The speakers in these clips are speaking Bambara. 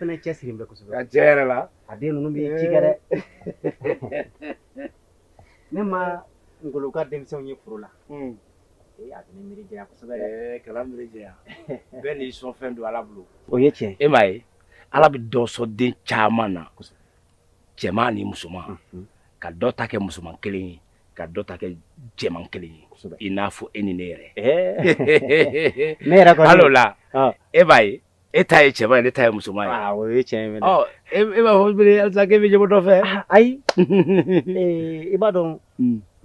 Fana cɛsirilen bɛ kosɛbɛ. Ka tiɲɛ yɛrɛ la. A den ninnu bɛ ci kɛ dɛ. Ne ma Ngolo ka denmisɛnw ye foro la. Ee, a bɛ ne miiri janya kosɛbɛ dɛ. Ɛɛ, kana miiri janya. Bɛɛ n'i sɔn fɛn don Ala bolo. O ye tiɲɛ. E m'a ye, Ala bɛ dɔ sɔn den caman na, cɛman ni musoman, ka dɔ ta kɛ musoman kelen ye, ka dɔ ta kɛ cɛman kelen ye, i n'a fɔ e ni ne yɛrɛ. Ne yɛrɛ kɔni. Hali o la, e b'a ye, e ta ye cɛman ye, ne ta ye musoman ye. O ye tiɲɛ ye mɛnɛ. Ɔ, e b'a fɔ bilen halisa k'e bɛ ɲɛbɔ dɔ fɛ. Ayi, i b'a dɔn,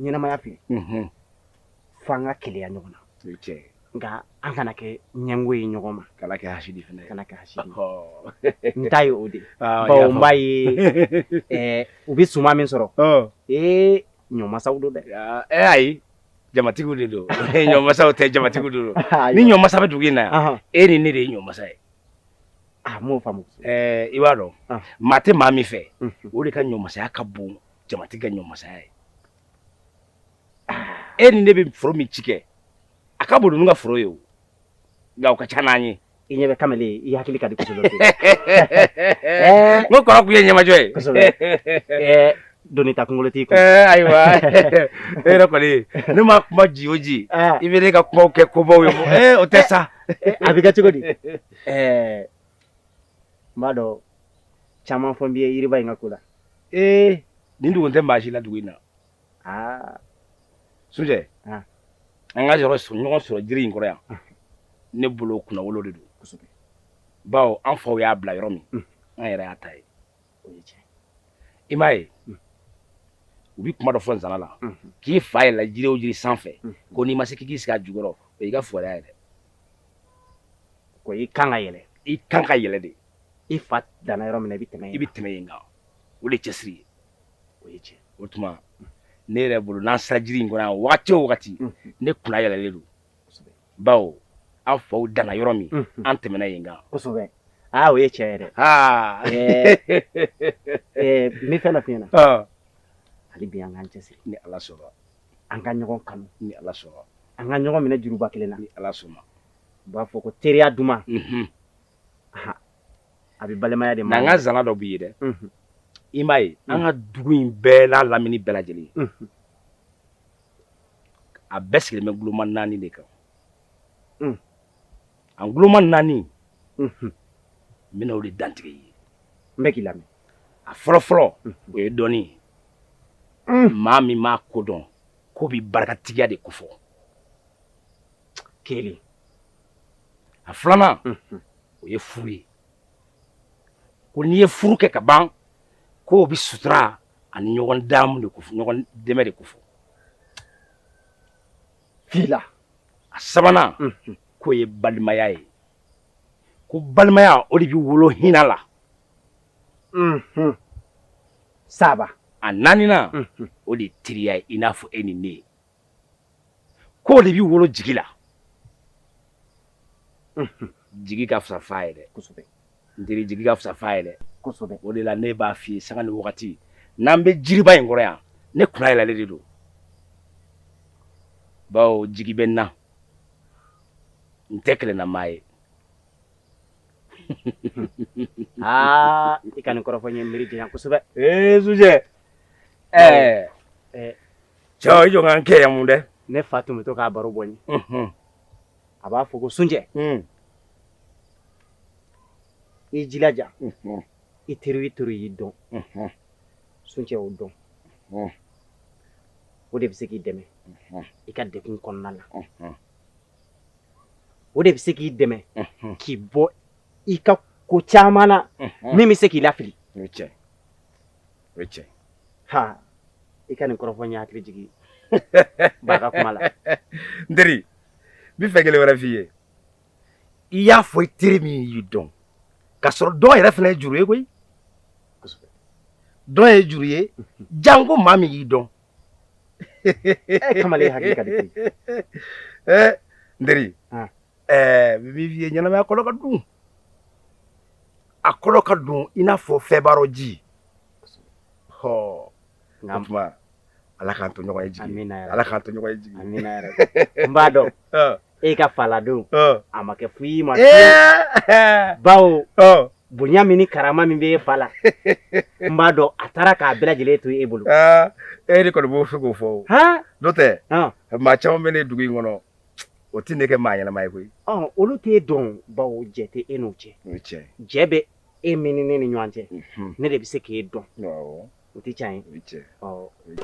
ɲɛnamaya filɛ, f'an ka keleya ɲɔgɔn na. O ye tiɲɛ ye. Nka an kana kɛ ɲɛngo ye ɲɔgɔn ma. Kana kɛ hasidi fana ye. Kana kɛ hasidi. N ta ye o de ye. Bawo n b'a ye, u bɛ suman min sɔrɔ, ee, ɲɔmasaw don dɛ. Ɛ ayi, jamatigiw de don. Ɲɔmasaw tɛ, jamatigiw de don. Ni ɲɔmasa bɛ dugu in na yan, e ni ne de ye ɲɔmasa ye. A m'o faamu. Ɛɛ, i b'a dɔn, maa tɛ maa min fɛ, o de ka ɲɔmasaya ka bon jamatigi ka ɲɔmasaya ye. E ni ne bɛ foro min ci kɛ, a ka bon ninnu ka foro ye o, nka o ka ca n'an ye. I ɲɛ bɛ kamalen, i hakili ka di kosɛbɛ. N ko kɔrɔ kun ye ɲɛmajɔ ye. Kosɛbɛ. Ɛɛ, doni ta kunkolo t'i kun. Ɛɛ ayiwa, e yɛrɛ kɔni, ne ma kuma ji o ji, i bɛ ne ka kumaw kɛ kobaw ye. Ɛɛ, o tɛ sa. A bɛ kɛ cogo di? Ɛɛ, n b'a dɔn caman fɔ n b'i ye yiriba in ka ko la. Ee, nin dugu tɛ maa si la dugu in na. Sunjɛ, an ka ɲɔgɔn sɔrɔ jiri in kɔrɔ yan, ne bolo kunnawolo de don. Bawo an faw y'a bila yɔrɔ min, an yɛrɛ y'a ta ye. I m'a ye, u bɛ kuma dɔ fɔ nsana la, k'i fa yɛlɛla jiri o jiri sanfɛ, ko n'i ma se k'i sigi a jukɔrɔ, o y'i ka fugariya ye dɛ. Ko i kan ka yɛlɛ. I kan ka yɛlɛ de. I fa danna yɔrɔ min na, i bɛ tɛmɛ yen. I bɛ tɛmɛ yen kan, o de ye cɛsiri ye. O ye tiɲɛ. O tuma ne yɛrɛ bolo, n'an sera jiri in kɔrɔ yan wagati o wagati, ne kunna yɛlɛlen don. Bawo an faw danna yɔrɔ min, an tɛmɛna yen kan. Kosɛbɛ. Aa, o ye tiɲɛ ye dɛ. Ɛɛ, n bɛ fɛn dɔ f'i ɲɛna. Hali bi an k'an cɛsiri. Ni Ala sɔnna. An ka ɲɔgɔn kanu. Ni Ala sɔnna. An ka ɲɔgɔn minɛ juruba kelen na. Ni Ala sɔnna. U b'a fɔ ko teriya duman. A bɛ balimaya de ma. N'an ka zana dɔ b'i ye dɛ. I m'a ye, an ka dugu in bɛɛ n'a lamini bɛɛ lajɛlen, a bɛɛ sigilen bɛ guloma 4 de kan. A guloma 4, n bɛna o de dantigɛ i ye. N bɛ k'i lamɛn. A fɔlɔfɔlɔ, o ye dɔnni ye. Maa min m'a ko dɔn, k'o bɛ barikatigiya de kofɔ. Kelen. A filanan, o ye furu ye. Ko n'i ye furu kɛ ka ban, k'o bɛ sutura ani ɲɔgɔn daamu de kofɔ, ɲɔgɔn dɛmɛ de kofɔ. Fila. A sabanan, k'o ye balimaya ye. Ko balimaya, o de bɛ wolo hinɛ la. Saba. A naaninan, o de ye teriya ye, i n'a fɔ e ni ne ye. K'o de bɛ wolo jigi la. Jigi ka fisa fa ye dɛ. Kosɛbɛ. N teri, jigi ka fisa fa ye dɛ. Kosɛbɛ. O de la ne b'a f'i ye sanga ni wagati, n'an bɛ jiriba in kɔrɔ yan, ne kunna yɛlɛlen de don. Bawo jigi bɛ n na. N tɛ kelenna maa ye. Aa, i ka nin kɔrɔfɔ n ye miiri janya kosɛbɛ. Ee Sunjɛ. Ɛɛ. Cɛ, i jɔ ka n kɛ yan mun dɛ. Ne fa tun bɛ to k'a baro bɔ n ye. A b'a fɔ ko Sunjɛ. I jilaja. I teri teri y'i dɔn. Sunjɛ, o dɔn. O de bɛ se k'i dɛmɛ i ka degun kɔnɔna la. O de bɛ se k'i dɛmɛ k'i bɔ i ka ko caman na min bɛ se k'i lafili. O ye tiɲɛ. O ye tiɲɛ. Ha, i ka nin kɔrɔfɔ n ye hakili jigin ba ka kuma la. N teri, n bɛ fɛn kelen wɛrɛ f'i ye. I y'a fɔ i teri min y'i dɔn, k'a sɔrɔ dɔn yɛrɛ fana ye juru ye koyi. Dɔn ye juru ye, janko maa min y'i dɔn. E kamalen hakili ka di koyi. Ɛɛ, n teri, ɛɛ, n bɛ min f'i ye, ɲɛnamaya kɔnɔ ka dun. A kɔnɔ ka dun i n'a fɔ fɛnbaarɔ ji. Hɔ, o tuma Ala k'an to ɲɔgɔn ye jigi. Amina. Ala k'an to ɲɔgɔn ye jigi. Amina yarabi. N b'a dɔn e ka faladon a ma kɛ foyi ma. Bawo Bonya min ni karama min bɛ e fa la, n b'a dɔn a taara k'a bɛɛ lajɛlen to e bolo. Aa, e de kɔni b'o fɛ k'o fɔ o. N'o tɛ, maa caman bɛ ne dugu in kɔnɔ, o tɛ ne kɛ maa ɲɛnama ye koyi. Olu t'e dɔn bawo jɛ tɛ e n'u cɛ. O ye tiɲɛ ye. Jɛ bɛ e min ni ne ni ɲɔgɔn cɛ, ne de bɛ se k'e dɔn. O tɛ tiɲɛ ye. O ye tiɲɛ ye.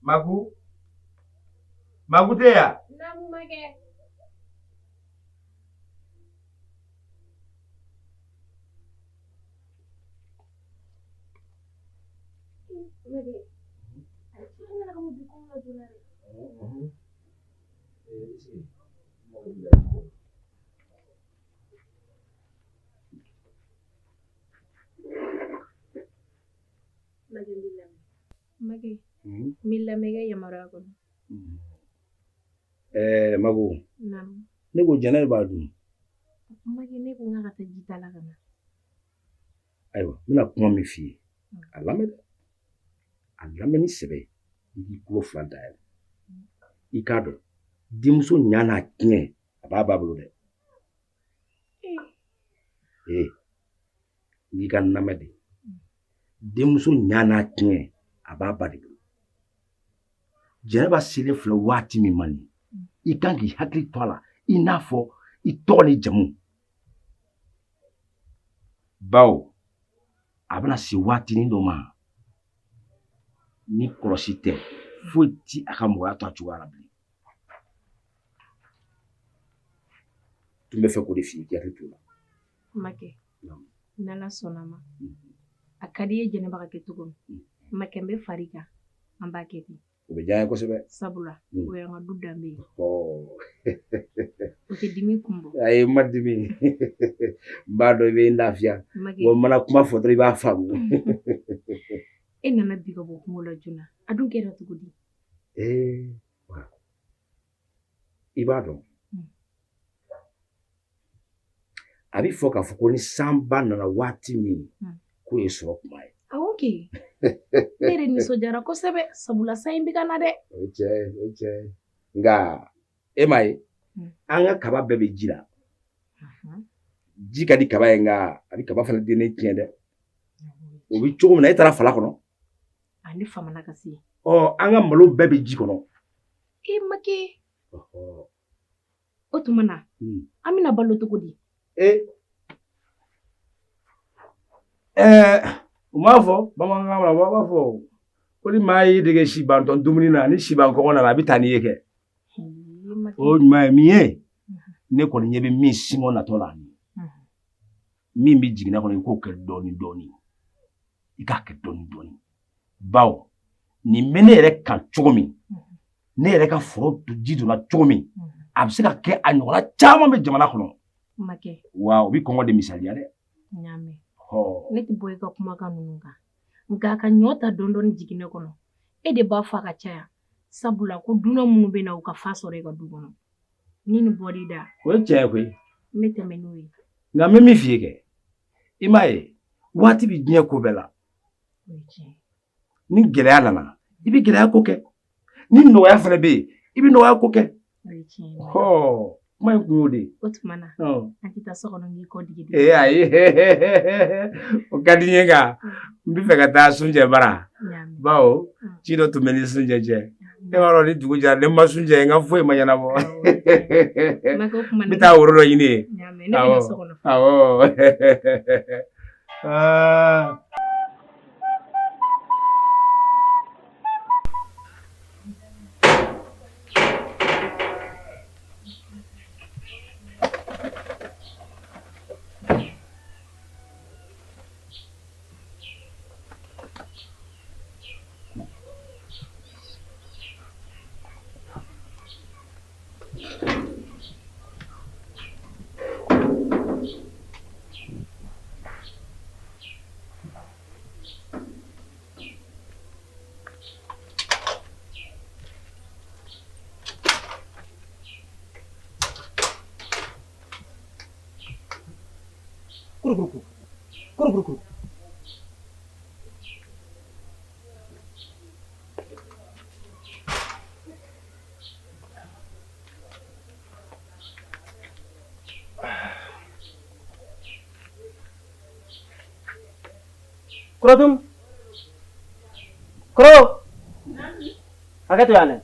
Magu Magu tɛ yan? Naamu makɛ. Makɛ, an nana ka mun bi kɔngɔ la joona dɛ. Makɛ, n b'i lamɛn. Makɛ, n b'i lamɛn i ka yamaruya kɔnɔ. Ɛɛ Magu, Naamu. Ne ko Jɛnɛba dun? Makɛ, ne ko n k'a ka taa ji ta la ka na. Ayiwa, n bɛna kuma min f'i ye, a lamɛn dɛ. A lamɛn ni sɛbɛ ye, i k'i tulo fila dayɛlɛ. I k'a dɔn, denmuso ɲa n'a tiɲɛ, a b'a ba bolo dɛ. Ee, n k'i ka n lamɛn de. Denmuso ɲa n'a tiɲɛ, a b'a ba de bolo. Jɛnɛba selen filɛ waati min ma nin, i kan k'i hakili to a la i n'a fɔ i tɔgɔ ni jamu. Bawo a bɛna se waatinin dɔ ma, ni kɔlɔsi tɛ, foyi ti a ka mɔgɔya to a cogoya la bilen. Tun bɛ fɛ k'o de f'i ye, k'i hakili t'o la. Makɛ, n'Ala sɔnna ma, a ka di i ye Jɛnɛba ka kɛ cogo min, Makɛ, n bɛ far'i kan, an b'a kɛ ten. O bɛ diya n ye kosɛbɛ. Sabula o y'an ka du danbe ye. O tɛ dimi kun bɔ. Ayi, n ma dimi. N b'a dɔn i bɛ n lafiya. Wa n mana kuma fɔ dɔrɔn i b'a faamu. E nana bi ka bɔ kungo la joona. A dun kɛra cogo di? Ee, i b'a dɔn. A bɛ fɔ k'a fɔ ko ni sanba nana waati min, k'o ye sɔrɔ kuma ye. Awɔ kɛ. Ne yɛrɛ nisɔndiyara kosɛbɛ, sabula san in bɛ ka na dɛ. O ye tiɲɛ ye, o ye tiɲɛ ye. Nka e m'a ye, an ka kaba bɛɛ bɛ ji la. Ji ka di kaba ye, nka a bɛ kaba fana dennen tiɲɛ dɛ. O bɛ cogo min na, e taara fala kɔnɔ. A ne famana ka se. Ɔ, an ka malo bɛɛ bɛ ji kɔnɔ. E makɛ. O tuma na, an bɛna balo cogo di? Ee, ɛɛ, u m'a fɔ bamanankan na, u b'a fɔ ko ni maa y'i dege sibantɔn dumuni na, ni siban kɔngɔ nana, a bɛ taa n'i ye kɛ. O ɲuman ye min ye, ne kɔni ɲɛ bɛ min singɔ natɔ la, min bɛ jiginna kɔnɔ, i k'o kɛ dɔɔni dɔɔni. I k'a kɛ dɔɔni dɔɔni. Bawo nin bɛ ne yɛrɛ kan cogo min, ne yɛrɛ ka foro ji donna cogo min, a bɛ se ka kɛ a ɲɔgɔnna caman bɛ jamana kɔnɔ. Makɛ. Wa o bɛ kɔngɔ de misaliya dɛ. N y'a mɛn. Ne tɛ bɔ i ka kumakan ninnu kan. Nka a ka ɲɔ ta dɔɔni dɔɔni jiginɛ kɔnɔ, e de b'a fɔ a ka caya. Sabula ko dunan minnu bɛ na, u ka fa sɔrɔ i ka du kɔnɔ. Ni nin bɔr'i da. O ye tiɲɛ ye koyi. N bɛ tɛmɛ n'o ye. Nka n bɛ min f'i ye kɛ, i m'a ye, waati bɛ diɲɛ ko bɛɛ la. O ye tiɲɛ ye. Ni gɛlɛya nana, i bɛ gɛlɛya ko kɛ. Ni nɔgɔya fana bɛ yen, i bɛ nɔgɔya ko kɛ. O ye tiɲɛ ye. Kuma in kun y'o de ye. O tuma na, an tɛ taa so kɔnɔ k'i kɔ digi digi. Ee ayi, o ka di n ye, nka n bɛ fɛ ka taa Sunjɛ bara. Bawo ci dɔ tun bɛ ni Sunjɛ cɛ. E b'a dɔn ni dugu jɛra, ni n ma Sunjɛ, n ka foyi ma ɲɛnabɔ. N bɛ taa woro dɔ ɲini yen. Awɔ, awɔ. Aa. Kurukuru kurukuru. Korotum. Koro. Hakɛ to yan dɛ.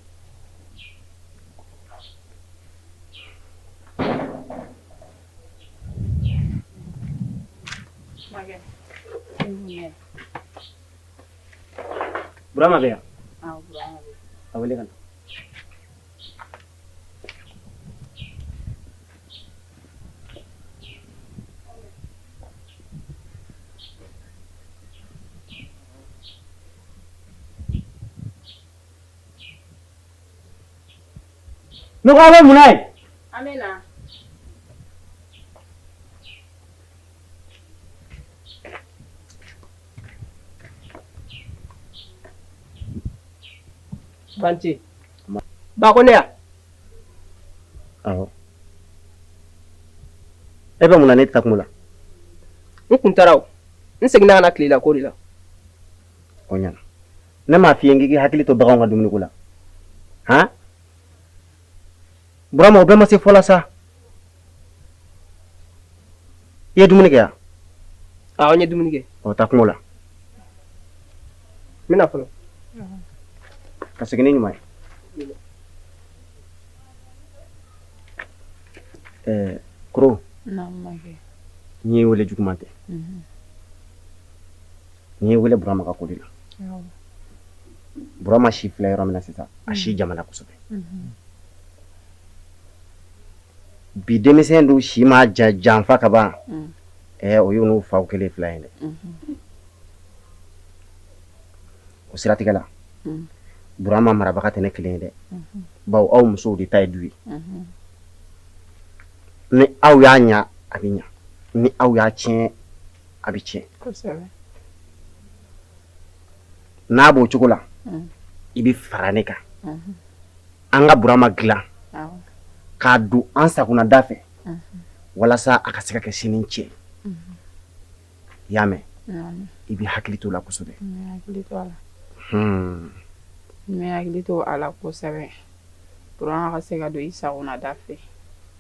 Burama bɛ yan? Awɔ, Burama bɛ yan. A wele ka na. Ne ko aw bɛ mun na yen? An bɛ na. Banti. Ba ko ne ya? Awɔ. E bɛ mun na ne tɛ taa kungo la? N kun taara o. N seginna ka na tile la ko de la. O ɲɛna. Ne m'a f'i ye n k'i k'i hakili to baganw ka dumuniko la. Han? Burama, o bɛɛ ma se fɔ la sa. I ye dumuni kɛ yan? Awɔ, n ye dumuni kɛ. Ɔ, taa kungo la. N bɛna fɔlɔ. Ka segin ni ɲuman ye. Ɛɛ, Koro. Naamu makɛ. N y'i wele juguman tɛ. N y'i wele Burama ka ko de la. Burama si filɛ yɔrɔ min na sisan, a si jamana kosɛbɛ. Bi denmisɛn dun si ma janfa ka ban. Ɛɛ, o y'u n'u faw kelen fila ye dɛ. O siratigɛ la, Burama marabaga tɛ ne kelen ye dɛ. Bawo aw musow de ta ye du ye. Ni aw y'a ɲa, a bɛ ɲa. Ni aw y'a tiɲɛ, a bɛ tiɲɛ. N'a b'o cogo la, i bɛ fara ne kan. An ka Burama dilan k'a don an sagonada fɛ walasa a ka se ka kɛ sini cɛ. I y'a mɛn? I bɛ hakili to la kosɛbɛ. N bɛ hakili to a la kosɛbɛ. Burama ka se ka don i sagonada fɛ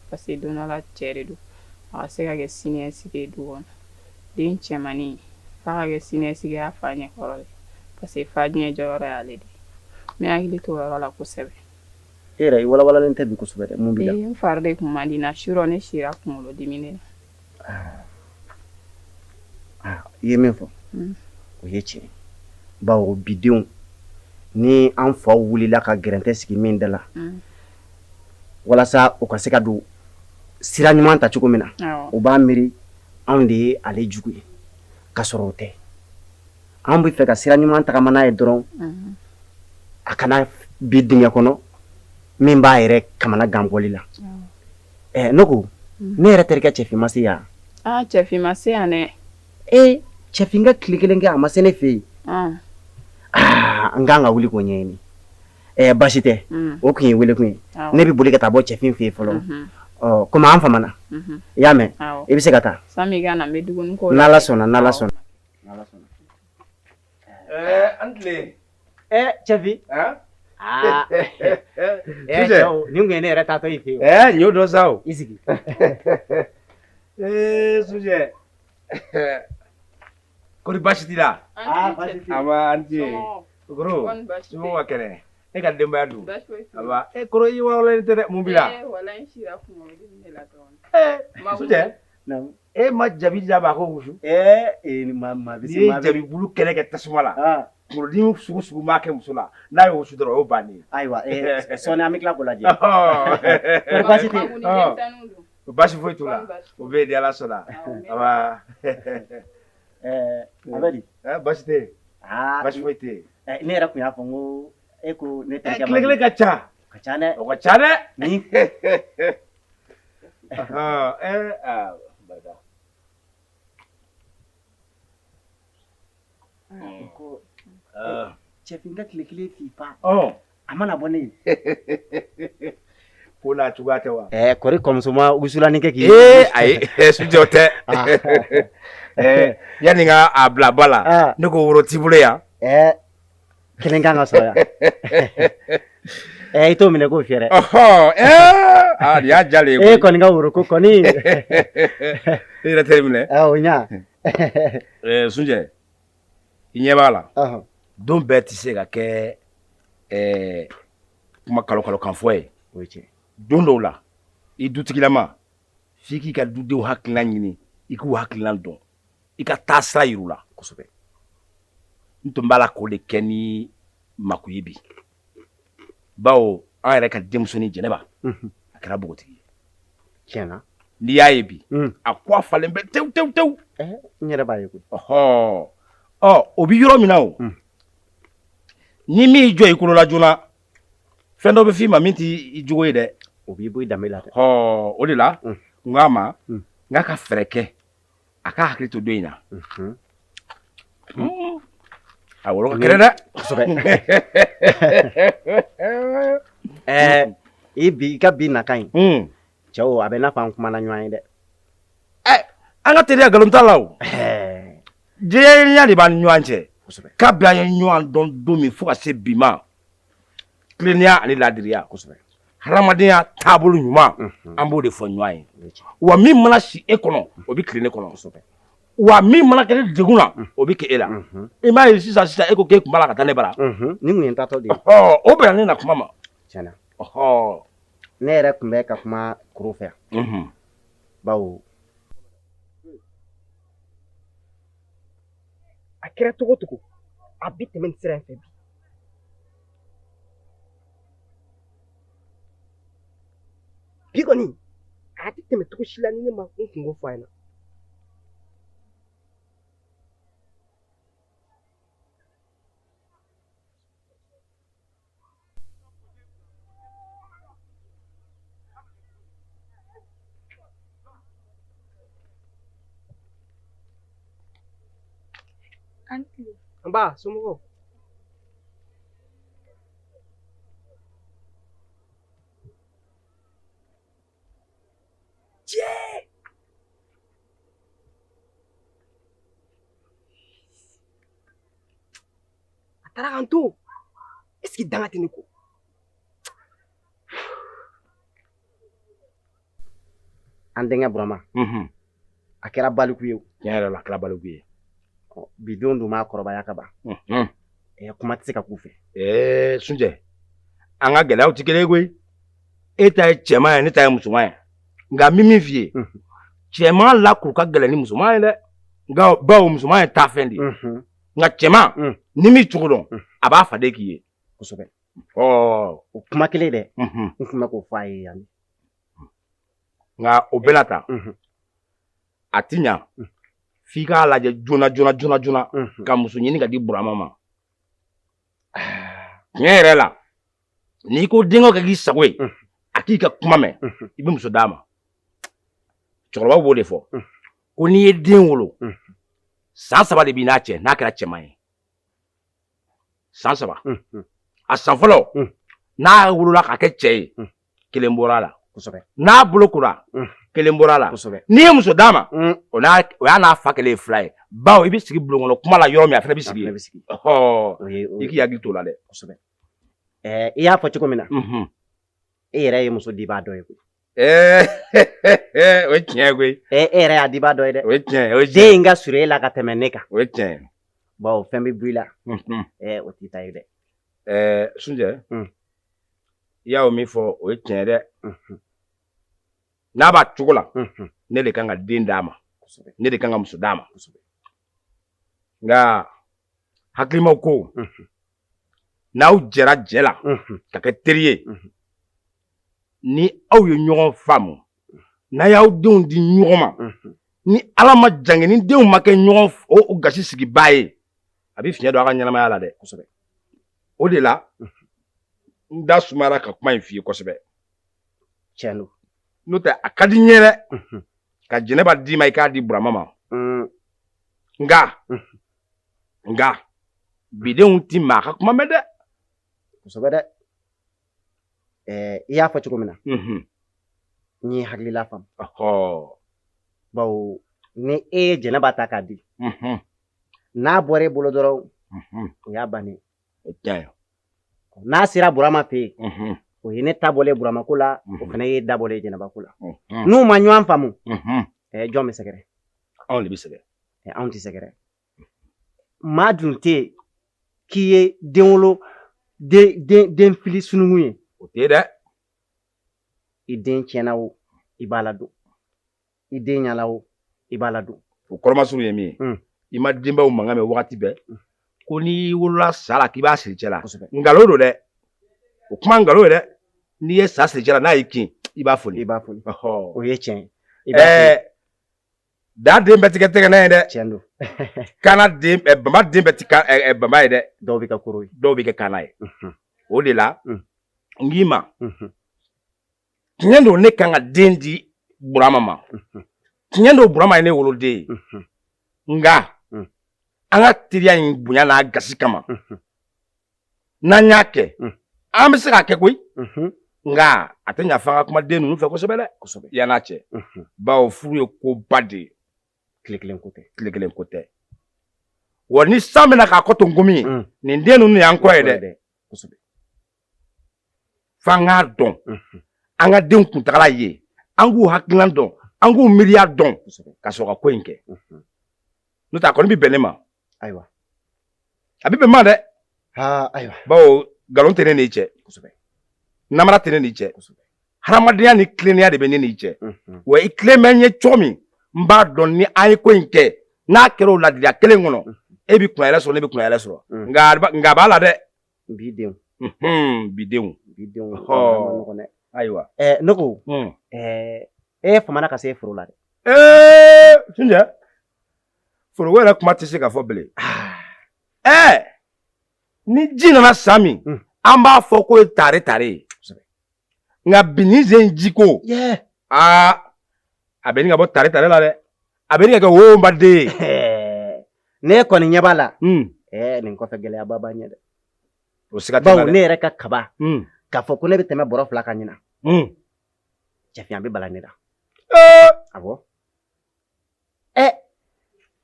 parce que don dɔ la cɛ de don. A ka se ka kɛ siniɲɛsigi ye du kɔnɔ. Den cɛmannin f'a ka kɛ siniɲɛsigi ye a fa ɲɛkɔrɔ de parce que fa diɲɛ jɔyɔrɔ y'ale de ye. N bɛ hakili to o yɔrɔ la kosɛbɛ. E yɛrɛ i walawalalen tɛ bi kosɛbɛ dɛ, mun b'i la? N fari de tun man di n na surɔ ne sira kunkolodimi de la. I ye min fɔ o ye tiɲɛ bawo bi denw ni an faw wulila ka gɛrɛntɛ sigi min da la walasa u ka se ka don sira ɲuman ta cogo min na, u b'a miiri anw de ye ale jugu ye ka sɔrɔ o tɛ. An bɛ fɛ ka sira ɲuman tagama n'a ye dɔrɔn, a kana bin dingɛ kɔnɔ min b'a yɛrɛ kamana gan bɔli la. Ɛ, ne ko ne yɛrɛ terikɛ Cɛfin ma se yan? Aa, Cɛfin ma se yan dɛ. Ee, Cɛfin ka tile kelen kɛ a ma se ne fɛ yen. Aa, n kan ka wuli k'o ɲɛɲini. Ɛ, baasi tɛ, o tun ye wele kun ye. Ne bɛ boli ka taa bɔ Cɛfin fɛ yen fɔlɔ. Ɔ, komi an famana, i y'a mɛn, i bɛ se ka taa. Sani i ka na, n bɛ dumuni ko. N'Ala sɔnna, n'Ala sɔnna. An tile. Cɛfin. Aa, cɛw, nin kun ye ne yɛrɛ taatɔ i fɛ yen. Ɛɛ, n y'o dɔn sa o. I sigi. Ee, Sujɛ. Kɔri baasi t'i la? Aa, baasi tɛ. Aba, an tile. Koro, somɔgɔw ka kɛnɛ? E ka denbaya dun? Aba, e koro i walawalalen tɛ dɛ, mun b'i la? Ee, walayi n sira kunkolodimi de la dɔɔnin. Ee, Sujɛ. E ma jabi d'a ma a k'o wusu? Ee, maa bɛ se. N'i ye jabi bulu kɛnɛ kɛ tasuma la, kunkolodimi sugu sugu maa kɛ muso la, n'a y'o wusu dɔrɔn o y'o bannen ye. Ayiwa, sɔɔni an bɛ tila k'o lajɛ. Kɔri baasi tɛ yen? Baasi foyi t'u la. O bɛ yen ni Ala sɔnna. Aba. A bɛ di? Baasi tɛ yen. Baasi foyi tɛ yen. Ne yɛrɛ tun y'a fɔ n ko e ko ne terikɛ. Tile kelen ka ca. Ka ca dɛ. O ka ca dɛ. Ni. Barika. Ko Cɛfin ka tile kelen fifa. A mana bɔ ne ye. Ko n'a cogoya tɛ wa? Ɛɛ kɔri kɔmuso ma wusulanin kɛ k'i. Ee ayi Sunjɛ o tɛ. Ɛɛ yanni n ka a bila ba la, ne ko woro t'i bolo yan. Ɛɛ kelen kan ka sɔrɔ yan. Ɛɛ i t'o minɛ k'o fiyɛ dɛ. Ɔhɔ ɛɛ aa nin y'a jalen ye koyi. E kɔni ka woro ko kɔni. E yɛrɛ tɛ minɛ. Ɛ o ɲa. Ɛɛ Sunjɛ i ɲɛ b'a la. Don bɛɛ tɛ se ka kɛ ɛɛ kuma kalo kalo kan fɔ ye. O ye tiɲɛ. Don dɔw la i dutigilama f'i k'i ka dudenw hakilina ɲini i k'u hakilina dɔn i ka taa sira yir'u la. Kosɛbɛ. N tun b'a la k'o de kɛ ni Maku ye bi bawo an yɛrɛ ka denmusonin Jɛnɛba a kɛra npogotigi ye. Tiɲɛ na. N'i y'a ye bi a kɔ falen bɛ tewu tewu tewu. N yɛrɛ b'a ye koyi. Ɔhɔ ɔ o bɛ yɔrɔ min na o ni min y'i jɔ i kolo la joona fɛn dɔ bɛ f'i ma min t'i jogo ye dɛ. O b'i bɔ i danbe la dɛ. Ɔ o de la n k'a ma n k'a ka fɛɛrɛ kɛ a k'a hakili to den in na. A woro ka kɛnɛ dɛ. Kosɛbɛ. Ɛɛ i bi i ka bi nakan in. Cɛw a bɛ n'a fɔ an kumana ɲɔgɔn ye dɛ. Ɛ an ka teriya nkalon t'a la o. Jɛlenya de b'an ni ɲɔgɔn cɛ. Kabi an ye ɲɔgɔn dɔn don min fo ka se bi ma tilennenya ani laadiriya. Kosɛbɛ. Hadamadenya taabolo ɲuman an b'o de fɔ ɲɔgɔn ye. Wa min mana si e kɔnɔ o bɛ tilen ne kɔnɔ. Kosɛbɛ. Wa min mana kɛ ne degun na o bɛ kɛ e la. I m'a ye sisan sisan e ko k'e tun b'a la ka taa ne bara. Nin kun ye n taatɔ de ye. O bɛnna ne na kuma ma. Tiɲɛ na. Ɔhɔ. Ne yɛrɛ tun bɛ ka kuma koro fɛ yan. Bawo. A kɛra cogo o cogo a bɛ tɛmɛ nin sira in fɛ bi. Bi kɔni a tɛ tɛmɛ cogo si la ni ne ma n kunko fɔ a ɲɛna. Nba, somɔgɔw? Cɛ! A taara ka n to. Est-ce que danga tɛ ne kɔ? An denkɛ Burama. A kɛra baliku ye. Tiɲɛ yɛrɛ la a kɛra baliku ye. Bi don dun b'a kɔrɔbaya ka ban. Kuma tɛ se ka k'u fɛ. Ɛɛ Sunjɛ, an ka gɛlɛyaw tɛ kelen ye koyi. E ta ye cɛman ye, ne ta ye musoman ye. Nka n bɛ min f'i ye, cɛman lakuru ka gɛlɛn ni musoman ye dɛ. Nka bawo musoman ye taafɛn de ye. Nka cɛman, n'i m'i cogo dɔn, a b'a faden k'i ye. Kosɛbɛ. Ɔ o kuma kelen dɛ, n tun bɛ k'o fɔ a ye yan. Nka o bɛɛ n'a ta, a ti ɲa f'i k'a lajɛ joona joona joona joona ka muso ɲini ka di Burama ma. Tiɲɛ yɛrɛ la, n'i ko denkɛ ka k'i sago ye, a k'i ka kuma mɛn, i bɛ muso d'a ma. Cɛkɔrɔbaw b'o de fɔ ko n'i ye den wolo, san 3 de b'i n'a cɛ n'a kɛra cɛman ye. San 3. A san fɔlɔ, n'a wolola ka kɛ cɛ ye, kelen bɔra a la. N'a bolo kora, kelen bɔra a la. N'i ye muso d'a ma, o y'a n'a fa kelen ye 2 ye. Bawo i bɛ sigi bulon kɔnɔ kuma la yɔrɔ min, a fana bɛ sigi yen. Ɔhɔ, i k'i hakili t'o la dɛ. Kosɛbɛ. I y'a fɔ cogo min na, e yɛrɛ ye muso dibaa dɔ ye koyi. O ye tiɲɛ ye koyi. E yɛrɛ y'a dibaa dɔ ye dɛ. O ye tiɲɛ ye, o ye tiɲɛ ye. Den in ka surun e la ka tɛmɛ ne kan. O ye tiɲɛ ye. Bawo fɛn bɛ bɔ i la. O t'i ta ye dɛ. Sunjɛ, i y'a min fɔ o ye tiɲɛ ye dɛ. N'a b'a cogo la, ne de kan ka den d'a ma. Ne de kan ka muso d'a ma. Nka hakilimaw ko, n'aw jɛra jɛ la ka kɛ teri ye, ni aw ye ɲɔgɔn faamu, n'a y'aw denw di ɲɔgɔn ma, ni Ala ma jange ni denw ma kɛ ɲɔgɔn o gasi sigibaa ye, a bɛ fiɲɛ don aw ka ɲɛnamaya la dɛ. Kosɛbɛ. O de la n da sumayara ka kuma in f'i ye kosɛbɛ. Tiɲɛ don. N'o tɛ a ka di n ye dɛ ka Jɛnɛba d'i ma i k'a di Burama ma. Nka bidenw ti maa ka kuma mɛn dɛ. Kosɛbɛ dɛ. I y'a fɔ cogo min na, n ye hakilila faamu. Bawo ni e ye Jɛnɛba ta k'a di, n'a bɔra e bolo dɔrɔn, o y'a bannen. N'a sera Burama fɛ yen, o ye ne ta bɔlen Burama ko la, o fana ye da bɔlen Jɛnɛba ko la. N'u ma ɲɔgɔn faamu, jɔn bɛ sɛgɛrɛ? Anw de bɛ sɛgɛrɛ. Anw tɛ sɛgɛrɛ. Maa dun tɛ yen k'i ye denwolo den fili sununkun ye. O tɛ dɛ. I den tiɲɛna o, i b'a ladon. I den ɲala o, i b'a ladon. O kɔrɔmasuru ye min ye, i ma denbaw mankan mɛn wagati bɛɛ ko n'i wolola sa la k'i b'a siri cɛ la. Nkalon don dɛ. O kuma nkalon ye dɛ. N'i ye sa siri cɛ la n'a y'i kin, i b'a foni. I b'a foni. O ye tiɲɛ ye. Da den bɛɛ ti kɛ tɛgɛnɛ ye dɛ. Tiɲɛ don. Kana den, bama den bɛɛ ti bama ye dɛ. Dɔw bɛ kɛ koro ye. Dɔw bɛ kɛ kana ye. O de la, n k'i ma, tiɲɛ don ne kan ka den di Burama ma. Tiɲɛ don Burama ye ne woloden ye. Nka, an ka teriya in bonya n'a gasi kama, n'an y'a kɛ, an bɛ se k'a kɛ koyi. Nka a tɛ ɲa f'an ka kuma den ninnu fɛ kosɛbɛ dɛ. Yann'a cɛ. Bawo furu ye koba de ye. Tile kelen ko tɛ. Tile kelen ko tɛ. Wa ni san bɛna k'a kɔ to nkomi ye, nin den ninnu y'an kɔ ye dɛ. F'an k'a dɔn. An ka denw kuntagala ye. An k'u hakilina dɔn. An k'u miiriya dɔn. Ka sɔrɔ ka ko in kɛ. N'o tɛ a kɔni bɛ bɛn ne ma. Ayiwa. A bɛ bɛn ma dɛ. Ayiwa. Bawo nkalon tɛ ne n'i cɛ. Namara tɛ ne n'i cɛ. Hadamadenya ni tilennenya de bɛ ne n'i cɛ. Wa i tilen bɛ n ye cogo min, n b'a dɔn ni an ye ko in kɛ, n'a kɛra o ladiliya kelen kɔnɔ, e bɛ kunnayɛlɛ sɔrɔ, ne bɛ kunnayɛlɛ sɔrɔ. Nka a b'a la dɛ. Bi denw. Bi denw. Bi denw. Ayiwa. Ne ko, e famana ka se foro la dɛ. Sunjɛ, foroko yɛrɛ kuma tɛ se ka fɔ bilen. Ni ji nana san min, an b'a fɔ k'o ye tare tare ye. Nka bi ni zen jiko, aa, a bɛ ɲini ka bɔ tare tare la dɛ. A bɛ ɲini ka kɛ wonbaden ye. Ne kɔni ɲɛ b'a la. Nin kɔfɛ gɛlɛyaba b'an ɲɛ dɛ. O siga t'a la dɛ. Bawo ne yɛrɛ ka kaba, k'a fɔ ko ne bɛ tɛmɛ bɔrɔ 2 kan ɲina. Cɛfinya bɛ bala ne la. Awɔ.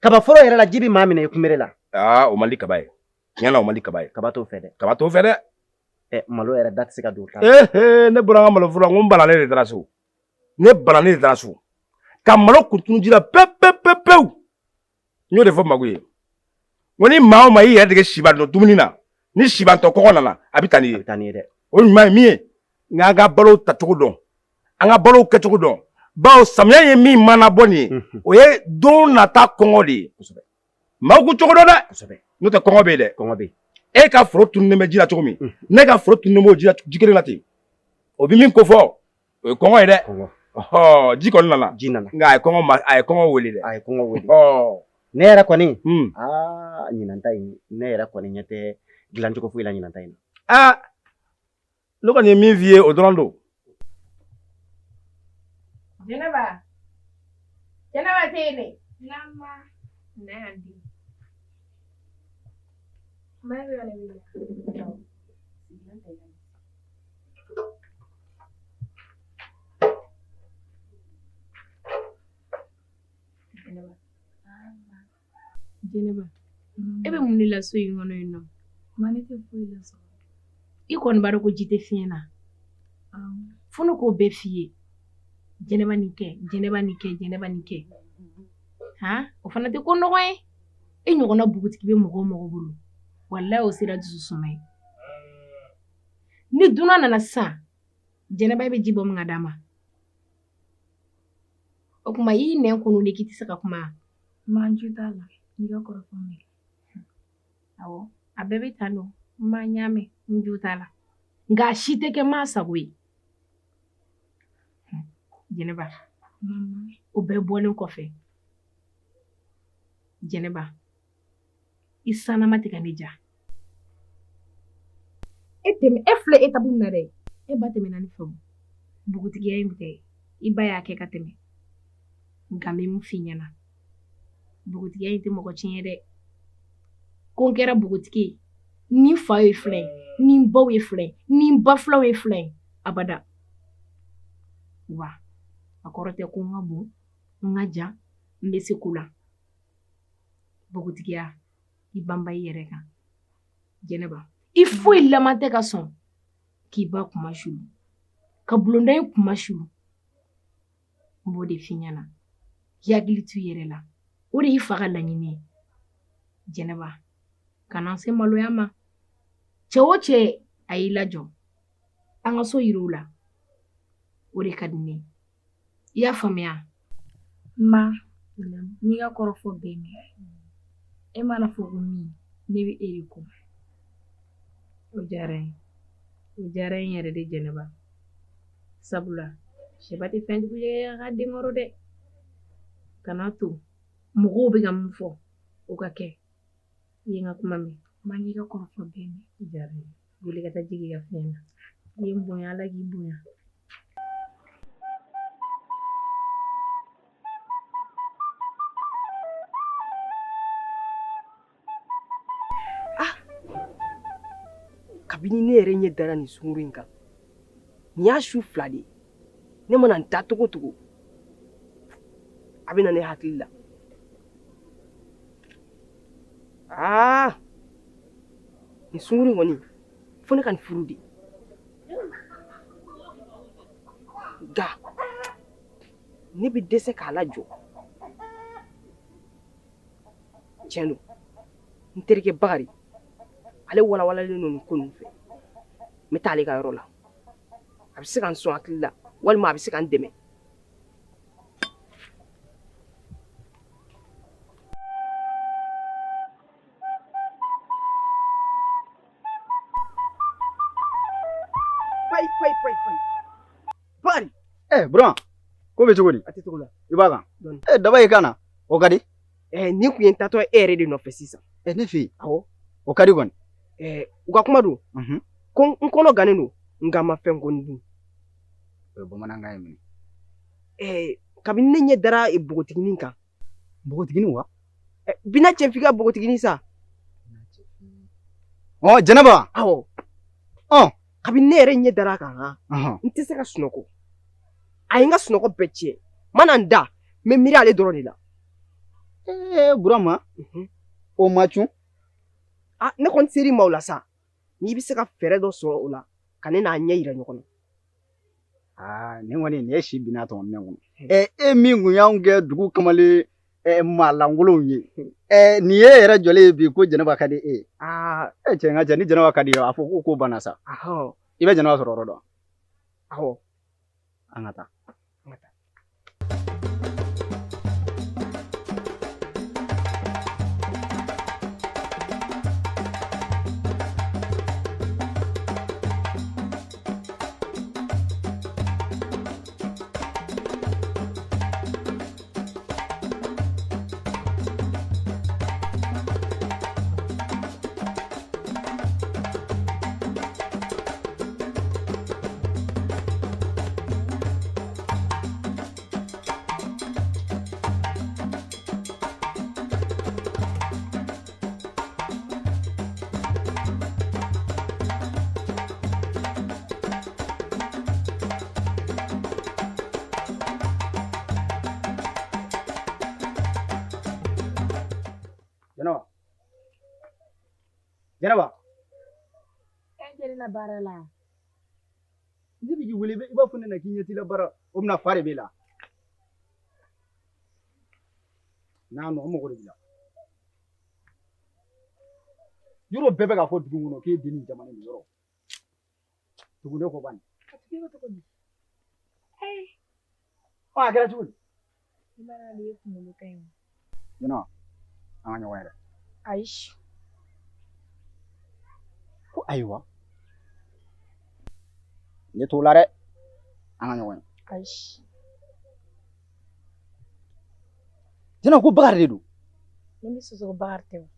Kaba foro yɛrɛ la ji bɛ maa minɛ i kunbere la. Aa, o man di kaba ye. Tiɲɛ na o man di kaba ye. Kaba t'o fɛ dɛ. Kaba t'o fɛ dɛ. Malo yɛrɛ da tɛ se ka don o ta la. Ne bɔra n ka malo foro la, n ko n balalen de taara so. Ne balalen de taara so. Ka malo kuntunu ji la pewu pewu pewu pewu. N y'o de fɔ Magu ye. N ko ni maa o maa y'i yɛrɛ dege siba dun dumuni na, ni sibantɔ kɔngɔ nana, a bɛ taa n'i ye. A bɛ taa n'i ye dɛ. O ɲuman ye min ye, nka an ka balo tacogo dɔn, an ka balo kɛcogo dɔn. Bawo samiya ye min mana bɔ nin ye, o ye don nata kɔngɔ de ye. Maaw k'u cogo dɔn dɛ. N'o tɛ kɔngɔ bɛ yen dɛ. Kɔngɔ bɛ yen. E ka foro tununnen bɛ ji la cogo min, ne ka foro tununnen b'o ji la ji kelen na ten. O bɛ min ko fɔ, o ye kɔngɔ ye dɛ. Ji kɔni nana. Ji nana. Nka a ye kɔngɔ a ye kɔngɔ wele dɛ. A ye kɔngɔ wele. Ne yɛrɛ kɔni. Aa, ɲinan ta in, ne yɛrɛ kɔni ɲɛ tɛ dilancogo foyi la ɲinan ta in na. Aa, ne kɔni ye min f'i ye o dɔrɔn don. Jɛnɛba. Jɛnɛba tɛ yen dɛ. Naamu. Na yan di. Ma bɛ ka ne wele. Jɛnɛba, e bɛ mun de la so in kɔnɔ yen nɔ? Ma ne tɛ foyi la so. I kɔni b'a dɔn ko ji tɛ fiɲɛ na. Fo ne k'o bɛɛ f'i ye. Jɛnɛba nin kɛ, Jɛnɛba nin kɛ, Jɛnɛba nin kɛ. Han, o fana tɛ ko nɔgɔ ye. E ɲɔgɔnna npogotigi bɛ mɔgɔ o mɔgɔ bolo, walayi o sera dusu suma ye. Ni dunan nana sisan, Jɛnɛba e bɛ ji bɔ min ka d'a ma. O tuma i y'i nɛn kunu de k'i tɛ se ka kuma. Ma n jo t'a la, n'i ka kɔrɔfɔ mɛn. Awɔ, a bɛɛ bɛ tan don. Ma n y'a mɛn, n jo t'a la. Nka a si tɛ kɛ maa sago ye. Jɛnɛba, o bɛɛ bɔlen kɔfɛ, Jɛnɛba, i sanama tɛ ka ne ja. E tɛmɛ, e filɛ étape min na dɛ, e ba tɛmɛna ne fɛ o. Npogotigiya in tɛ, i ba y'a kɛ ka tɛmɛ. Nka n bɛ min f'i ɲɛna, npogotigiya in tɛ mɔgɔ tiɲɛ dɛ. Ko n kɛra npogotigi ye, ni n fa ye filɛ, ni n baw ye filɛ, ni n ba filanw ye filɛ. abada. Wa a kɔrɔ tɛ ko n ka bon, n ka jan, n bɛ se ko la. Npogotigiya, i banba i yɛrɛ kan. Jɛnɛba, i foyi laman tɛ ka sɔn k'i ba kuma sulu, ka bulonda in kuma sulu. N b'o de f'i ɲɛna. I hakili to i yɛrɛ la. O de y'i fa ka laɲini ye. Jɛnɛba, kana se maloya ma. Cɛ o cɛ a y'i lajɔ, an ka so yir'u la. O de ka di ne ye. I y'a faamuya? Ma, n'i ka kɔrɔfɔ bɛɛ mɛn, e mana fɔ ko min, ne bɛ e de kɔ. O diyara n ye. O diyara n yɛrɛ de Jɛnɛba. Sabula, sɛba tɛ fɛn jugu ye a ka den kɔrɔ dɛ. Kana to mɔgɔw bɛ ka mun fɔ, o ka kɛ. I ye n ka kuma mɛn. Ma, n'i ka kɔrɔfɔ bɛɛ mɛn. O diyara n ye. Wuli ka taa jigin i ka fiɲɛ na. I ye n bonya, Ala k'i bonya. Kabini ne yɛrɛ ɲɛ dara nin sunguru in kan, nin y'a su fila de ye. Ne mana n da cogo o cogo, a bɛ na ne hakili la. Aa, nin sunguru in kɔni, fo ne ka nin furu de. Nka ne bɛ dɛsɛ k'a lajɔ. Tiɲɛ don, n terikɛ Bakari, ale walawalalen don nin ko ninnu fɛ. N bɛ taa ale ka yɔrɔ la. A bɛ se ka n sɔn hakili la, walima a bɛ se ka n dɛmɛ. Payi payi payi payi. Bakari. Buran, ko bɛ cogo di? A tɛ cogo la. I b'a kan? Daba y'i kan na. O ka di? Nin kun ye n taatɔ e yɛrɛ de nɔfɛ sisan. Ne fɛ yen? Awɔ. O ka di kɔni? U ka kuma don. Ko n kɔnɔ gannen don, nka n ma fɛn kɔni dun. O ye bamanankan ye minɛ. Kabini ne ɲɛ dara npogotiginin kan. Npogotiginin wa? Bina cɛfin ka npogotiginin sa. Ɔ, Jɛnɛba? Awɔ. Ɔ. Kabini ne yɛrɛ ɲɛ dara a kan han, n tɛ se ka sunɔgɔ. A ye n ka sunɔgɔ bɛɛ tiɲɛ. N mana n da, n bɛ miiri ale dɔrɔn de la. Burama, o ma cun. Ah, ne kɔni ser'i ma o la sa. N'i bɛ se ka fɛɛrɛ dɔ sɔrɔ o la, ka ne n'a ɲɛ yira ɲɔgɔn na. Aa, nin kɔni, nin ye si binna tɔmɔ minɛn kɔnɔ. E min kun y'anw kɛ dugu kamalen maa lankolonw ye. Nin ye e yɛrɛ jɔlen ye bi ko Jɛnɛba ka di e ye. Aa. Cɛ, n ka cɛ, ni Jɛnɛba ka di ye, a fɔ ko banna sa. I bɛ Jɛnɛba sɔrɔ yɔrɔ dɔn? Awɔ. An ka taa. An ka taa. Jɛnɛba. Jɛnɛba. E jeli la baara la. Ne bɛ k'i wele, i b'a fɔ ne na k'i ɲɛ t'i la baara, o bɛna fa de b'e la. N'a nɔ, n mago de b'i la. Yɔrɔ bɛɛ bɛ k'a fɔ dugu kɔnɔ k'e den ni jamana nin yɔrɔ. Tugu ne kɔ bani. A tigi bɛ cogo di? Ɔ, a kɛra cogo di? I mana ale kunkolo ka ɲi. Jɛnɛba, an ka ɲɔgɔn ye dɛ. Ayi. Ko ayiwa. Ne t'o la dɛ. An ka ɲɔgɔn ye. Ayi. Jɛnɛba, ko Bakari de don. Ne bɛ soso ko Bakari tɛ o.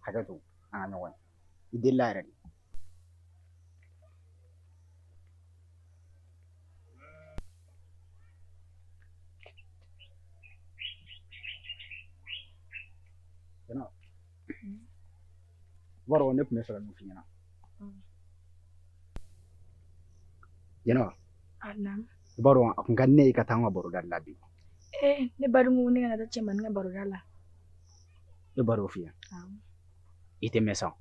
Hakɛ to, an ka ɲɔgɔn ye. I delila yɛrɛ de. Jɛnɛba. I b'a dɔn ne tun bɛ fɛ ka min f'i ɲɛna. Jɛnɛba. I b'a dɔn a tun ka di ne ye i ka taa an ka baroda de la bi. Ee ne ba dun ko ne kana taa cɛmannin ka baroda la. E ba d'o f'i ye. I tɛ mɛn sa.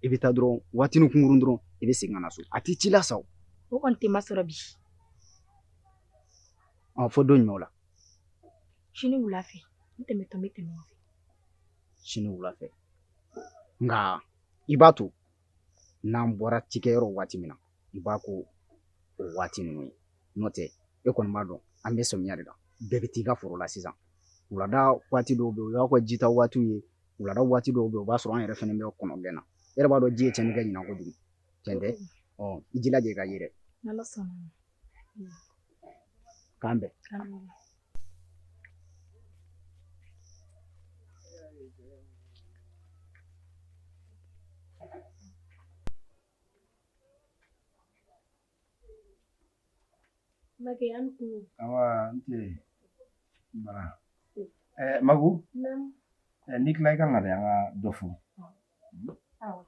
I bɛ taa dɔrɔn waatinin kunkurun dɔrɔn i bɛ segin ka na so. A t'i ci la sa o. O kɔni tɛ masɔrɔ bi. Ɔ fo don jumɛn o la? Sini wula fɛ. N tɛmɛtɔ n bɛ tɛmɛ o fɛ. Sini wula fɛ. Nka i b'a to n'an bɔra cikɛyɔrɔ waati min na i b'a ko o waati ninnu ye. N'o tɛ e kɔni b'a dɔn an bɛ samiya de la. Bɛɛ bɛ t'i ka foro la sisan. Wulada waati dɔw bɛ yen o y'aw ka jita waatiw ye. Wulada waati dɔw bɛ yen o b'a sɔrɔ an yɛrɛ fana bɛ kɔnɔgɛn na. E yɛrɛ b'a dɔn ji ye tiɲɛni kɛ ɲinan kojugu. Tiɲɛ tɛ? Ɔ i jilaja i ka ye dɛ. N'Ala sɔnna. K'an bɛn. Makɛ an kun. Awa n tɛ bara. Magu. Naamu. N'i tila i ka na dɛ an ka dɔ fɔ. Awɔ.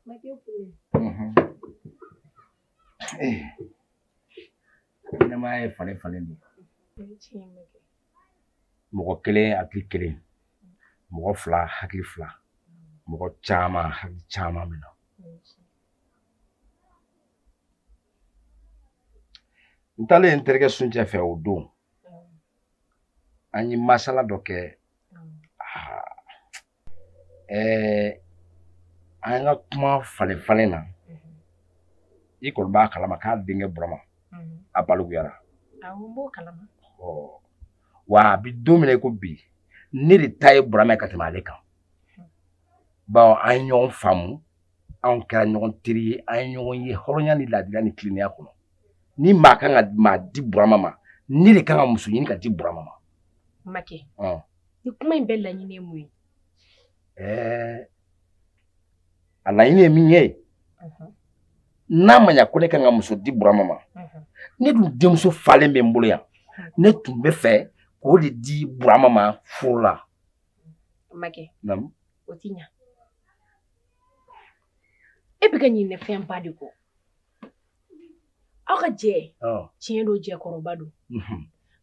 Makɛ kun. Ɲɛnamaya ye falen falen de ye. Mɔgɔ kelen hakili kelen, mɔgɔ fila hakili fila, mɔgɔ caman hakili caman bɛ na. N taalen n terikɛ Suncɛ fɛ o don, an ye masala dɔ kɛ. An ka kuma falen falen na, i kɔni b'a kalama k'a denkɛ Burama a balikuyara. Awɔ, n b'o kalama. Wa a bɛ don min na i ko bi, ne de ta ye Burama ye ka tɛmɛ ale kan. Bawo an ye ɲɔgɔn faamu, anw kɛra ɲɔgɔn teri ye, an ye ɲɔgɔn ye hɔrɔnya ni laadiriya ni tilennenya kɔnɔ. Ni maa kan ka maa di Burama ma, ne de kan ka muso ɲini ka di Burama ma. Makɛ, ni kuma in bɛɛ laɲini ye mun ye? A laɲini ye min ye, n'a ma ɲa ko ne kan ka muso di Burama ma, ne dun denmuso falen bɛ n bolo yan, ne tun bɛ fɛ k'o de di Burama ma furu la. Makɛ, naamu, o ti ɲa. E bɛ ka ɲinɛ fɛnba de kɔ. Aw ka jɛ, tiɲɛ don, jɛkɔrɔba don.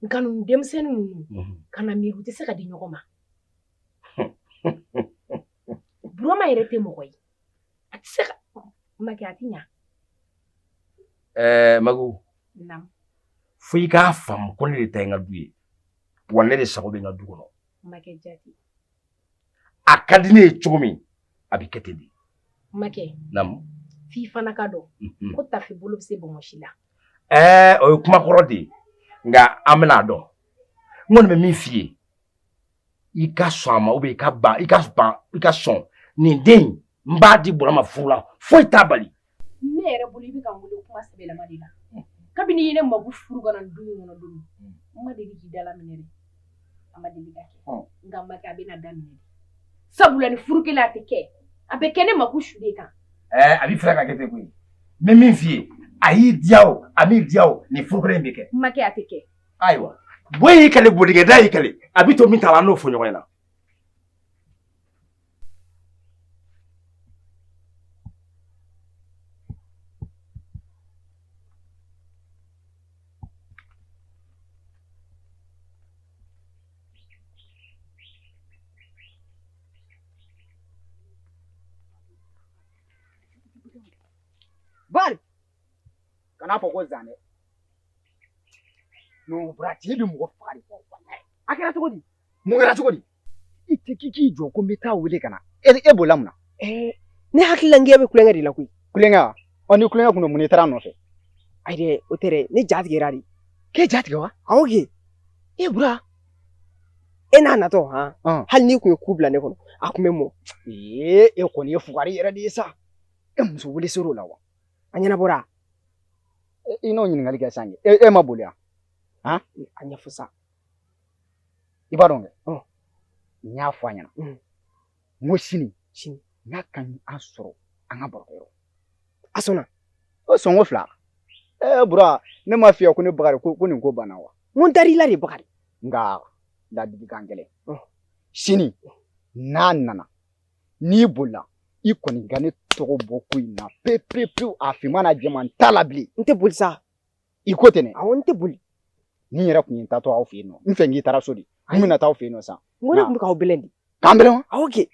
Nka ninnu denmisɛnnin ninnu, kana miiri u tɛ se ka di ɲɔgɔn ma. Burama yɛrɛ tɛ mɔgɔ ye. A tɛ se ka Makɛ, a tɛ ɲa. Magu, naamu, fo i k'a faamu ko ne de ta ye n ka du ye, wa ne de sago bɛ n ka du kɔnɔ. Makɛ jati. A ka di ne ye cogo min, a bɛ kɛ ten de. Makɛ, naamu, f'i fana ka dɔn ko tafe bolo bɛ se bonbonsi la. O ye kuma kɔrɔ de ye, nka an bɛna a dɔn. N kɔni bɛ min f'i ye, i ka sɔn a ma i ka ban, i ka sɔn nin den in, n b'a di Burama furu la, foyi t'a bali. Ne yɛrɛ bolo i bɛ ka n wele kuma sɛbɛlama de la. Kabini i ye ne Magu furu ka na du in kɔnɔ don min, n ma deli k'i dala minɛ dɛ. A ma deli ka kɛ. Nka Makɛ, a bɛna daminɛ de. Sabula ni furu kelen a tɛ kɛ. A bɛ kɛ ne Magu su de kan. A b'i fɛ ka kɛ ten koyi. N bɛ min f'i ye, a y'i diya o, a m'i diya o, nin furu kelen in bɛ kɛ. Makɛ, a tɛ kɛ. Ayiwa, bon y'i kale, boligɛda y'i kale, a bɛ to min ta la, an n'o fɔ ɲɔgɔn ɲɛna. Bari, kana fɔ ko zan dɛ. Non, bura cɛ bɛ mɔgɔ faga de kɔ. A kɛra cogo di? Mun kɛra cogo di? I tɛ k'i k'i jɔ ko n bɛ taa wele ka na. E bolila mun na? Ne hakili la n k'e bɛ kulonkɛ de la koyi. Kulonkɛ wa? Ɔ ni kulonkɛ kun don, mun n'i taara a nɔfɛ? Ayi dɛ, o tɛ dɛ, ne ja tigɛra de. K'e ja tigɛ wa? Awɔ kɛ. E bura. E n'a natɔ han? Hali n'i kun ye ku bila ne kɔnɔ, a kun bɛ mɔ. Ee, e kɔni ye fugari yɛrɛ de ye sa. E muso wele ser'o la wa? A ɲɛnabɔra. I n'o ɲininkali kɛ sisan kɛ. E ma boli yan? Han? A ɲɛfɔ sa. I b'a dɔn kɛ? N y'a fɔ a ɲɛna. N ko sini. Sini. N k'a ka an sɔrɔ an ka barokɛyɔrɔ. A sɔnna. O sɔnko fila. Ee Bura, ne m'a f'i ye ko ne Bakari ko nin ko banna wa? N ko n dar'i la de Bakari. Nka ladilikan gɛlɛn. Sini n'a nana n'i bolila i kɔni ka ne tɔgɔ bɔ ko in na pewu pewu pewu, a finman n'a jɛman n t'a la bilen. N tɛ boli sa. I ko ten dɛ. Awɔ, n tɛ boli. Ni yɛrɛ tun ye n taatɔ aw fɛ yen nɔ, n fɛ k'i taara so de, n bɛna taa aw fɛ yen nɔ sisan. N ko ne tun bɛ k'aw bɛlɛn de. K'an bɛlɛn wa? Awɔ kɛ.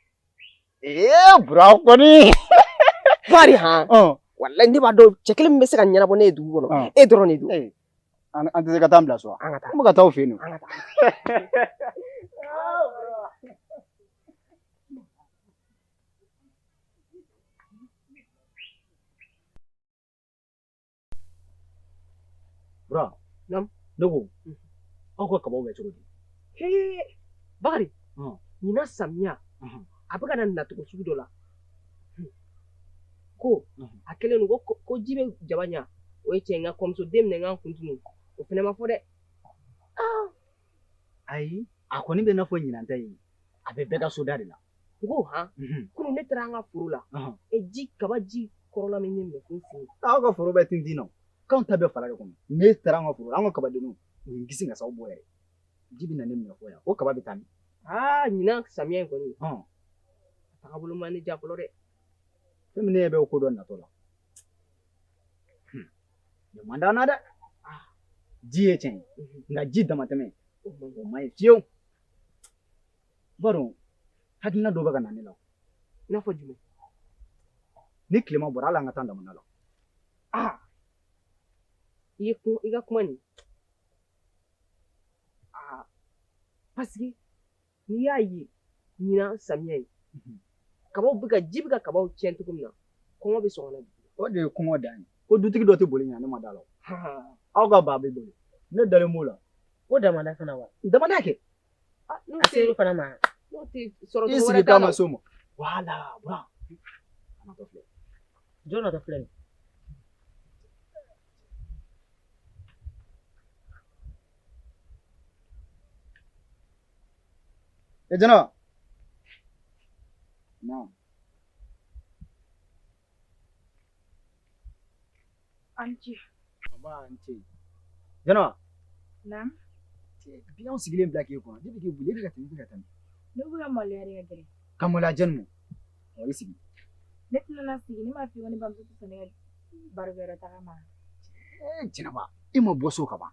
Ee Bura kɔni. Bakari han. Walayi ne b'a dɔn cɛ kelen min bɛ se ka ɲɛnabɔ ne ye dugu kɔnɔ, e dɔrɔn de don. An tɛ se ka taa an bila so wa? An ka taa. An bɛ ka taa aw fɛ yen nɔ. An ka taa. Bura, Naamu. Ne ko aw ka kabaw bɛ cogo di? Hee Bakari, ɲinan samiya a bɛ ka na nacogo sugu dɔ la. Ko a kɛlen don ko ji bɛ jaba ɲa, o ye tiɲɛ, nka kɔmuso den minɛ n ka kun tunu, o fana ma fɔ dɛ. Ayi, a kɔni bɛ n'a fɔ ɲinan ta in, a bɛ bɛɛ ka soda de la. N ko han, kunun ne taara an ka foro la, e ji kaba ji kɔrɔla min ne minɛ fo n sen. Aw ka foro bɛ tintin na, k'anw ta bɛ fala de kɔnɔ. Ne taara an ka foro la, an ka kabadenninw u ye n kisi ka s'aw bɔ yɛrɛ. Ji bɛ na ne minɛ fɔ yan, o kaba bɛ taa min? Aa ɲinan samiya in kɔni, a tagabolo ma ne diya fɔlɔ dɛ. Fɛn min ne ɲɛ bɛ o ko dɔ natɔ la. Nin man d'an na dɛ. Ji ye tiɲɛ ye, nka ji damatɛmɛ o man ɲi fiyewu. I b'a dɔn hakilina dɔ bɛ ka na ne la. I n'a fɔ jumɛn? Ni tilema bɔra, hali an ka taa damanda la. Aa i ka kuma nin, aa parce que n'i y'a ye ɲinan samiya ye, kabaw bɛ ka ji bɛ ka kabaw tiɲɛ cogo min na, kɔngɔ bɛ sɔn ka na dugu. O de ye kɔngɔ dan ye. Ko dutigi dɔ tɛ boli ɲɛ, ne ma da la. Aw ka ba bɛ boli, ne dalen b'o la. O damanda fana wa? Damanda kɛ. A ser'o fana ma. N'o tɛ sɔrɔ I sigi k'a ma s'o ma. Wala Bura. A natɔ filɛ. Jɔn natɔ filɛ nin? E Jɛnɛba. Naam. An ce. Nba an ce. Jɛnɛba. Naam. Bi anw sigilen bila k'e kɔnɔ, depuis k'e wuli, e bɛ ka tɛmɛ, e bɛ ka tɛmɛ. Ne bɛ ka maloya de ka gɛrɛ. Ka maloya jɔni ma? Ɔ i sigi. Ne tɛna na sigi, ne m'a f'i ye ko ne bamuso tɛ sɔn ne ka barokɛyɔrɔ taga ma. Ee Jɛnɛba, e ma bɔ so ka ban.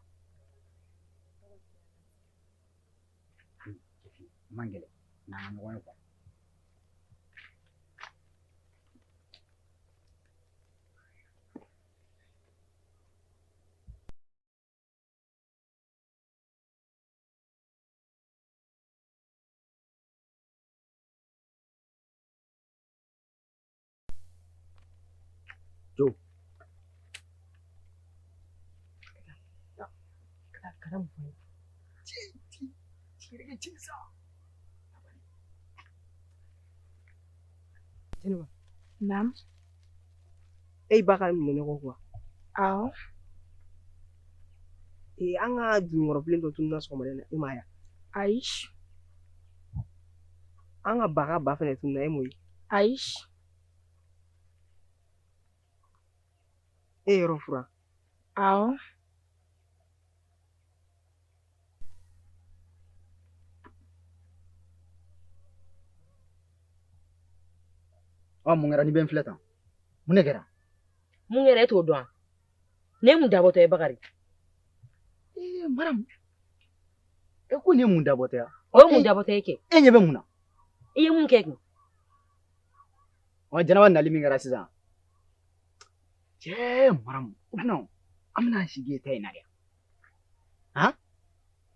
Man gɛlɛn, n'an ka ɲɔgɔn ye kuwa. Jo. Kana mun fɔ n ye? Jɛnɛba. Naam. E ba ka minɛ ne kɔ kuwa. Awɔ. Ee an ka dununkɔrɔbilen dɔ tununna sɔgɔmada in na, e m'a ye wa? Ayi. An ka ba ka ba fana tununna, e m'o ye? Ayi. E yɔrɔ furan? Awɔ. Ɔ mun kɛra ni bɛ n filɛ tan? Mun de kɛra? Mun kɛra e t'o dɔn wa? Ne ye mun dabɔtɔ ye Bakari? Ee Maramu, e ko nin ye mun dabɔtɔ ye? O ye mun dabɔtɔ ye kɛ? E ɲɛ bɛ mun na? I ye mun kɛ kun? Ɔ Jɛnɛba nali min kɛra sisan. Cɛ Maramu, o bɛna an bɛna sigi e ta in na dɛ. Han?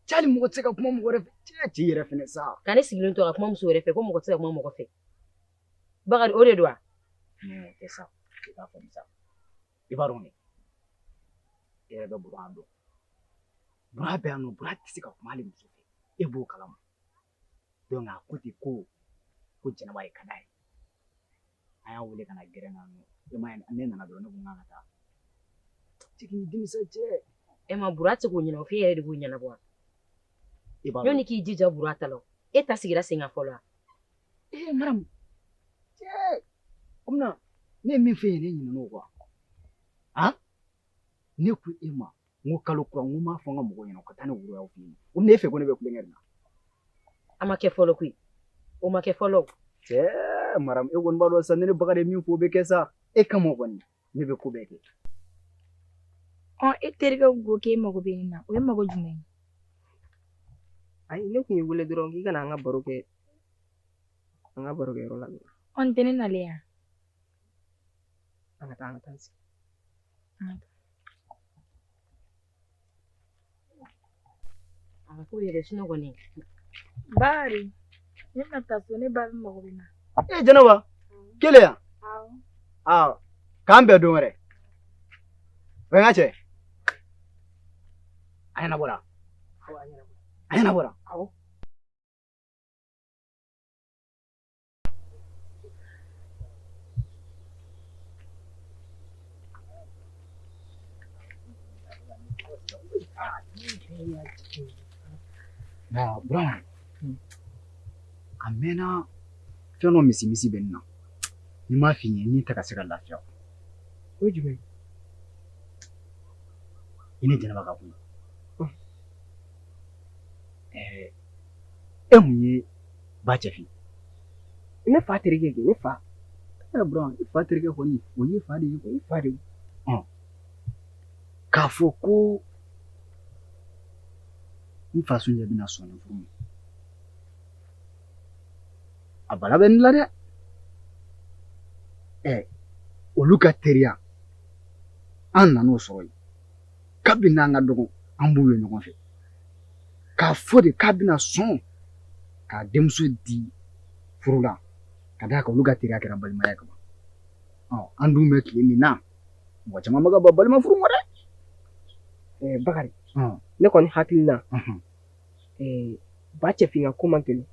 Cɛ hali mɔgɔ tɛ se ka kuma mɔgɔ wɛrɛ fɛ. Cɛ yɛrɛ fɛnɛ sa. Ka ne sigilen to ka kuma muso wɛrɛ fɛ ko mɔgɔ tɛ se ka kuma mɔgɔ fɛ. Bakari o de don wa? Non o tɛ sa. I b'a faamu sa. I b'a dɔn dɛ. E yɛrɛ bɛ Bura dɔn. Bura bɛ yan nɔ, Bura tɛ se ka kuma hali muso fɛ. E b'o kalama. Donc a ko ten ko Jɛnɛba de ka d'a ye. An y'a wele ka na gɛrɛn na nɔ. E m'a ye ne nana dɔrɔn ne ko n k'a ka taa. Cɛ k'i dimi sa cɛ. E ma Bura tɛ se k'o ɲɛnabɔ f'e yɛrɛ de b'o ɲɛnabɔ wa? I b'a dɔn. Yanni k'i jija Bura ta la, e ta sigira sen kan fɔlɔ wa? Ee Maramu. Cɛ o bɛna ne ye min f'e ye ne ɲinɛna o kɔ wa? Han, ne ko e ma n ko kalo kura, n ko n b'a fɔ n ka mɔgɔw ɲɛna ka taa ne woro y'aw fɛ yen. O ne fɛ ko ne bɛ kulonkɛ de la. A ma kɛ fɔlɔ koyi, o ma kɛ fɔlɔ. Cɛ Maramu, e kɔni b'a dɔn sa, ne ni Bakari ye min fɔ o bɛ kɛ sa. E kama kɔni ne bɛ ko bɛɛ kɛ. Ɔ, e terikɛ ko k'e mago bɛ ne na, o ye mago jumɛn ye? Ayi, ne tun y'i wele dɔrɔn k'i ka na an ka baro kɛ an ka barokɛyɔrɔ la. Ɔ, n tɛ ne nalen yan. An ka taa, an ka taa sigi. A ko yɛrɛ sinɔ kɔni. Bakari, ne bɛna taa so, ne ba bɛ mago bɛ n na. E Jɛnɛba, kelen yan? Awɔ. Aa, k'an bɛn don wɛrɛ. O n ka cɛ. A ɲɛnabɔra. A ɲɛnabɔra. Awɔ. Nka Burama, a mɛnna fɛn dɔ misimisi bɛ nin na. Ni n m'a f'i ye, ni tɛ ka se ka lafiya. O ye jumɛn ye? I ni Jɛnɛba ka kuma. Ɛɛ, e mun ye ba cɛfin? Ne fa terikɛ kɛ, ne fa. Ɛ Burama, i fa terikɛ kɔni, o y'i fa de ye. O y'i fa de ye. K'a fɔ ko n fa Sunjɛ bɛna sɔn nin furu ma, a bala bɛ ne la dɛ. Ɛ, olu ka teriya, an nan'o sɔrɔ yen. Kabini an ka dɔgɔn, an b'u ye ɲɔgɔn fɛ. K'a fɔ de k'a bɛna sɔn k'a denmuso di furu la, ka d'a kan olu ka teriya kɛra balimaya kaban. Ɔ, an dun bɛ tile min na, mɔgɔ caman bɛ ka ban balima furu ma dɛ. Ɛɛ Bakari, ne kɔni hakili la, ba cɛfin ka ko man teli.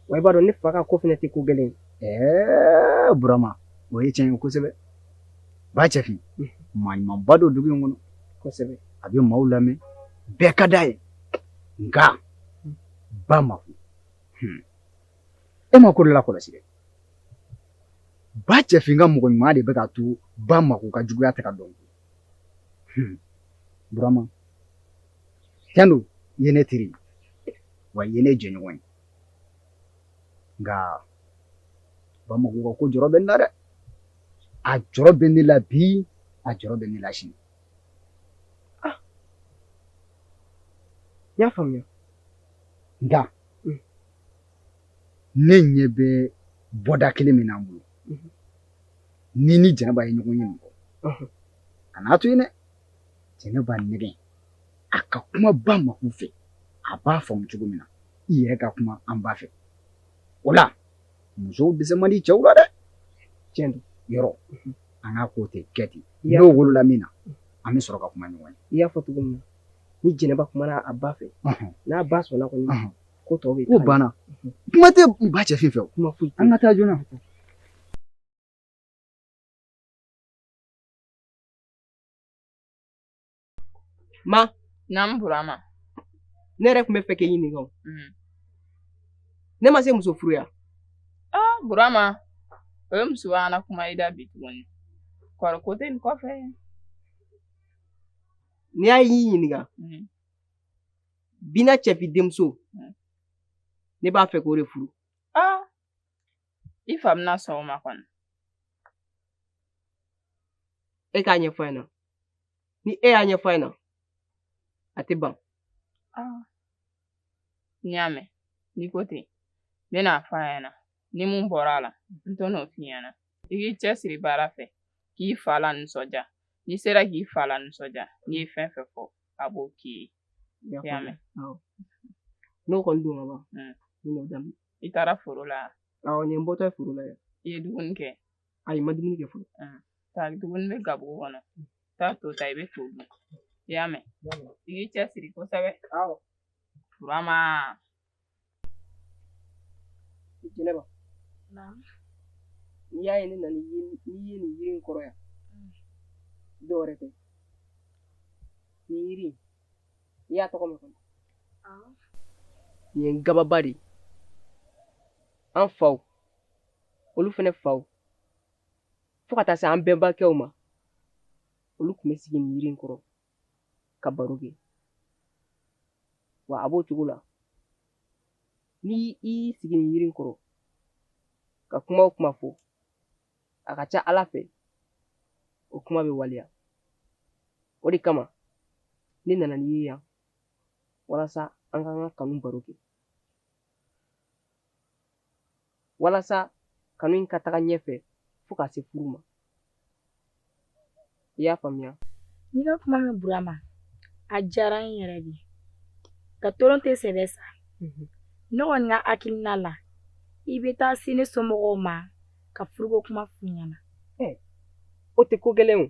Wa i b'a dɔn ne fa ka ko fana tɛ ko gɛlɛn ye. Ɛɛ Burama, o ye tiɲɛ ye kosɛbɛ. Ba cɛfin, maa ɲumanba don dugu in kɔnɔ. Kosɛbɛ. A bɛ maaw lamɛn, bɛɛ ka d'a ye. Nka ba mako, e ma ko dɔ lakɔlɔsi dɛ. Ba cɛfin ka mɔgɔ ɲuman de bɛ ka to ba mako ka juguya tɛ ka dɔn. Burama, tiɲɛ don, i ye ne teri ye, wa i ye ne jɛɲɔgɔn ye. Nka ba mako ka ko jɔrɔ bɛ ne la dɛ. A jɔrɔ bɛ ne la bi, a jɔrɔ bɛ ne la sini. Ah, n y'a faamuya. Nka ne ɲɛ bɛ bɔda kelen min n'an bolo, ni ni Jɛnɛba ye ɲɔgɔn ye nin kɔ, kan'a to yen dɛ. Jɛnɛba nɛgɛn a ka kuma ba mako fɛ, a b'a faamu cogo min na, i yɛrɛ ka kuma an ba fɛ. O la musow dɛsɛ man di cɛw la dɛ. Tiɲɛ don. Yɔrɔ an k'a ko tɛ kɛ ten. N'o wolola min na, an bɛ sɔrɔ ka kuma ɲɔgɔn ye. I y'a fɔ cogo min na, ni Jɛnɛba kumana a ba fɛ, n'a ba sɔnna kɔni, ko tɔw bɛ Ko banna. Kuma tɛ ba cɛfin fɛ o. Kuma foyi tɛ. An ka taa joona. Ma. Naamu Burama. Ne yɛrɛ tun bɛ fɛ k'e ɲininka o. Ne ma se muso furu ya. Ah Burama, o ye musoya na kuma i da bi tuguni. Kɔrɔ ko tɛ nin kɔfɛ. N'i y'a y'i ɲininka. Bina cɛfin denmuso. Ne b'a fɛ k'o de furu. Ah, i fa bɛna sɔn o ma kɔni. E k'a ɲɛfɔ a ɲɛna. Ni e y'a ɲɛfɔ a ɲɛna, a tɛ ban. Ah, n y'a mɛn. N'i ko ten, n bɛna fɔ a ɲɛna. Ni mun bɔra a la, n tɛ n'o f'i ɲɛna. I k'i cɛsiri baara fɛ, k'i fa la nisɔndiya. N'i sera k'i fa la nisɔndiya, n'i ye fɛn fɛn fɔ, a b'o k'i ye. I y'a mɛn? N'o kɔni don ka ban, n bɛn'o daminɛ. I taara foro la? Awɔ, nin ye n bɔtɔ ye foro la yan. I ye dumuni kɛ? Ayi, n ma dumuni kɛ fɔlɔ. Taa dumuni bɛ gabugu kɔnɔ. Taa to ta, i bɛ to dun. I y'a mɛn? I k'i cɛsiri kosɛbɛ. Awɔ. Burama. Jɛnɛba. Naamu. N'i y'a ye ne nana n'i ye nin yiri in kɔrɔ yan, dɔwɛrɛ tɛ. Nin yiri in, i y'a tɔgɔ mɛn kɔni? Awɔ. Nin ye gababa de ye. An faw, olu fɛnɛ faw, fo ka taa se an bɛnbakɛw ma. Olu tun bɛ sigi nin yiri in kɔrɔ ka baro kɛ. Wa a b'o cogo la. Ni i y'i sigi nin yiri in kɔrɔ ka kuma o kuma fɔ, a ka ca Ala fɛ o kuma bɛ waleya. O de kama ne nana n'i ye yan walasa an k'an ka kanu baro kɛ. Walasa kanu in ka taga ɲɛfɛ fo ka se furu ma. I y'a faamuya? N y'i ka kuma mɛn Burama, a diyara n yɛrɛ de. Nka tolon tɛ sɛbɛ sa. Ne kɔni ka hakilina la, i bɛ taa se ne somɔgɔw ma ka furuko kuma f'u ɲɛna. O tɛ ko gɛlɛn o.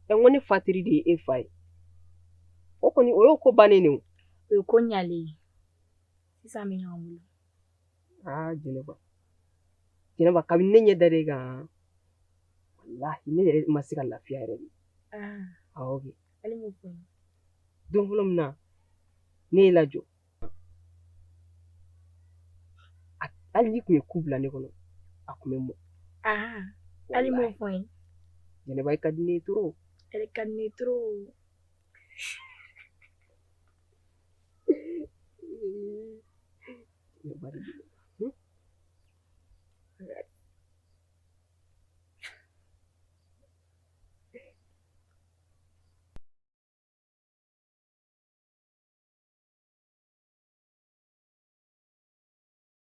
Ɛ, n ko ne fa teri de ye e fa ye. O kɔni o y'o ko bannen de o. O ye ko ɲalen ye. Sisan an bɛ ɲɔgɔn bolo. Aa Jɛnɛba, Jɛnɛba, kabini ne ɲɛ da e kan, walahi ne yɛrɛ ma se ka lafiya yɛrɛ de. Awɔ kɛ. Hali m'o fɔ n ye. Don fɔlɔ min na ne ye lajɔ, hali n'i tun ye ku bila ne kɔnɔ, a tun bɛ mɔ. Hali m'o fɔ n ye. Jɛnɛba, i ka di ne ye trop. E ka di ne ye trop. Jɛnɛba de don.